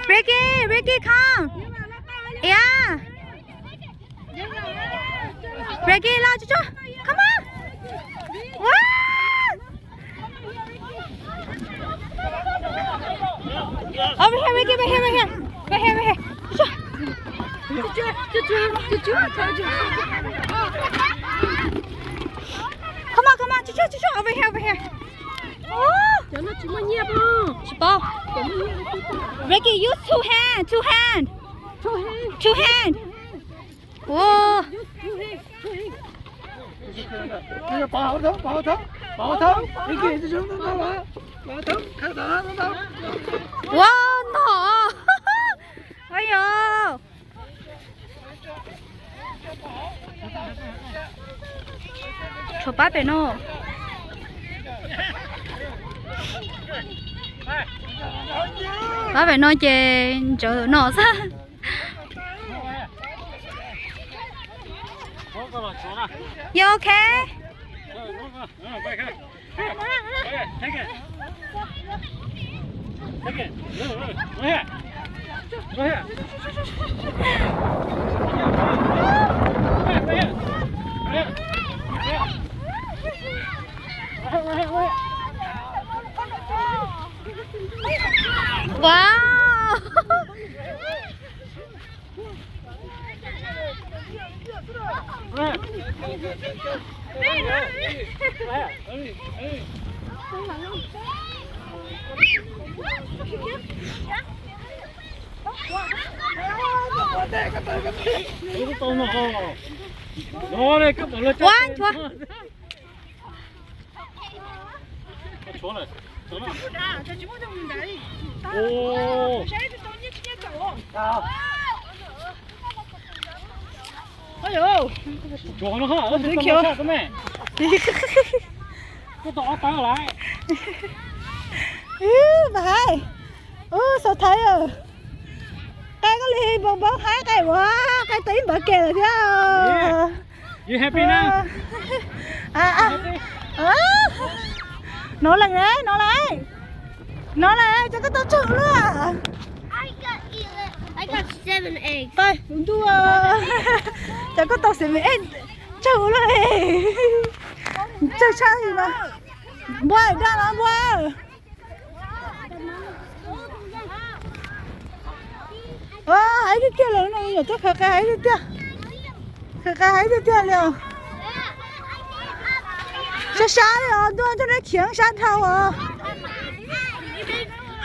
Ricky, Ricky, come. Yeah. Ricky, los tsuag tsuag. Come on. Wow. Over here, Ricky, right here, right here. Right here, right here. Tsuag tsuag. Come on, come on, tsuag tsuag, tsuag tsuag. Over here, over here. Tsis paub. Ricky, use two hand, two hand. Two hand. Wow. Wow, no. Ai yog. Tshuav pab pem no. Pab pem no ces ntsawv no xwb. You okay? Wow. Ua, tshuav. Ub, Paj Haib, ub, xav thaiv, qe koj li npoo npoo haib qe ua, qe tau ib npav ke lawm thiab. Nov lees, nov lees, nov lees, cov koj tau tsawg luaj? Ntuj, cov koj tau seven egg tsawg luaj, tsawg tshaj li mas. Npua, daj los npua. Haib tiag tiag los no, yog tuaj khaws qe haib tiag tiag. Khaws qe haib tiag tiag li os. Sab sab li os, ntuj, ntsej muag khiav sab dhau os.